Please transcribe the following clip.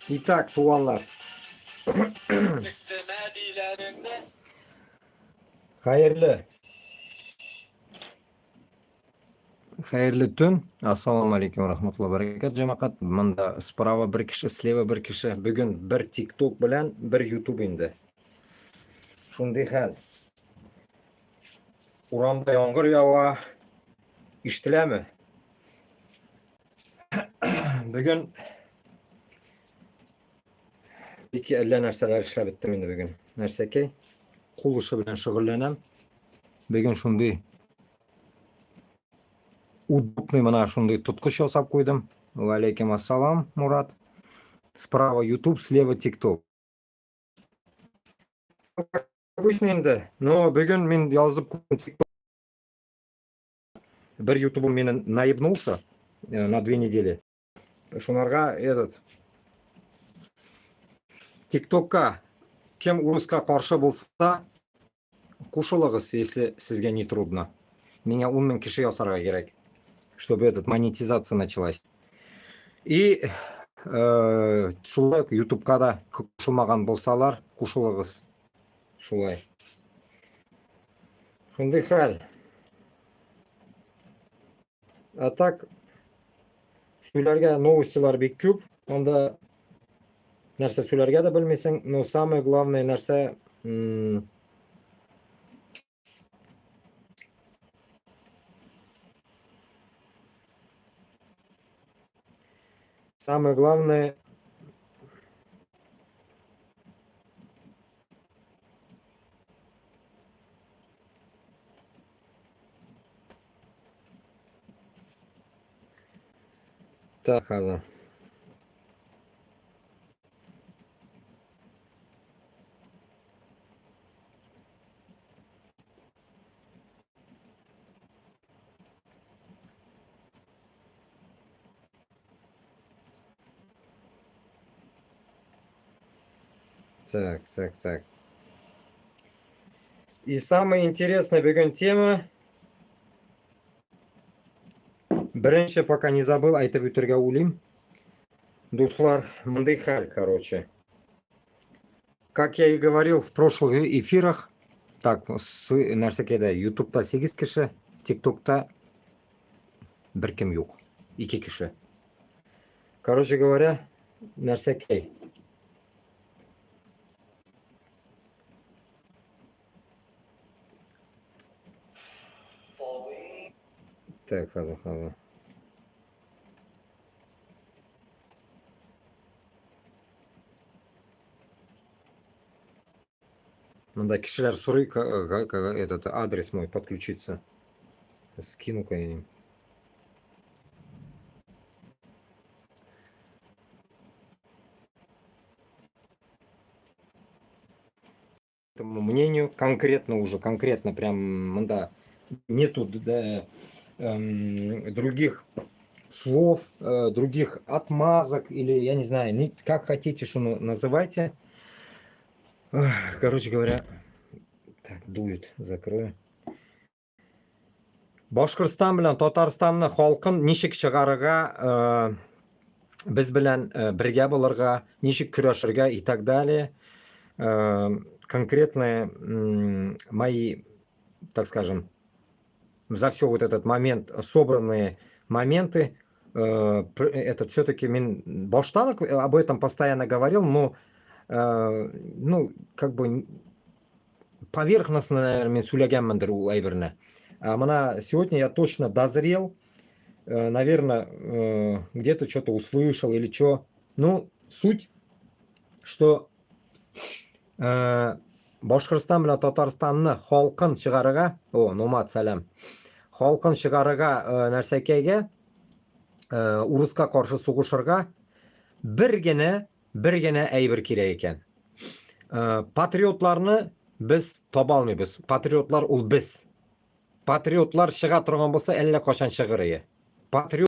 Итак, туганнар. Хәерле. Хәерле төн. Ассаламу алейкум рахматуллаһи баракат, җәмәгать. Монда справа бер кеше, слева бер кеше. Бүген бер TikTok белән бер YouTube инде. Шундый хәл. Урамда яңгыр ява. Ишетеләме? Бүген бик әллә нәрсәләр эшләп беттем инде бүген. Нәрсәкәй, кул эше белән шөгыльләнәм. Бүген шундый удобный менә шундый тоткыч ясап куйдым. Валейкум ассалам, Мурат. Справа YouTube, слева TikTok. Обычно инде, но бүген мин язып куйдым. Бер ютубым мине наебнулся на 2 недели. Шунарга этот ТикТокка кем урыска каршы булса, кушылыгыз, если сезгә не трудно. Миңа 10 мең кеше ясарга кирәк, чтобы этот монетизация началась. И шулай ук ютубка да кушылмаган булсалар, кушылыгыз. Шулай. Шундый хәл. А так сөйләргә новостилар бик күп. Анда нәрсә сөйләргә дә белмисең, но самое главное нәрсә самое главное. Так, хәзер. Так, так, так. И самая интересная бүген тема. Беренче, пока не забыл, әйтеп үтәргә уйлыйм. Дуслар, мондый хәл, короче. Как я и говорил в прошлых эфирах, так, нәрсәкәдә, YouTube'та 8 кеше, TikTok'та беркем юк, 2 кеше. Короче говоря, нәрсәкәй. Так, хәзер, хәзер. Монда кешеләр сорый, этот адрес мой подключиться. Скину-ка я им. Этому мнению конкретно уже, конкретно прям, да, нету, да, других слов, других отмазок или, я не знаю, как хотите, что называйте. Короче говоря, так, дует, закрою. Башкортстан белән Татарстанны халкын ничек чыгарырга, без белән бергә булырга, ничек көрәшергә и так далее. Конкретные мои, так скажем, за все вот этот момент собранные моменты, это все-таки мин баштан об этом постоянно говорил, но ну, как бы поверхностно, наверное, мин сөйләгәнмендер ул әйберне. А менә сегодня я точно дозрел, наверное, где-то что-то услышал или что. Ну, суть, что Башкортстан белән Татарстанны халкын чыгарырга, о, Номад, сәлам. Халкын чыгарырга нәрсәкәйгә, урыска каршы сугышырга бер генә әйбер кирәк икән. Патриотларны без таба алмыйбыз. Патриотлар ул без. Патриотлар чыга торган булса, әллә кайчан чыгыр иде. Патриот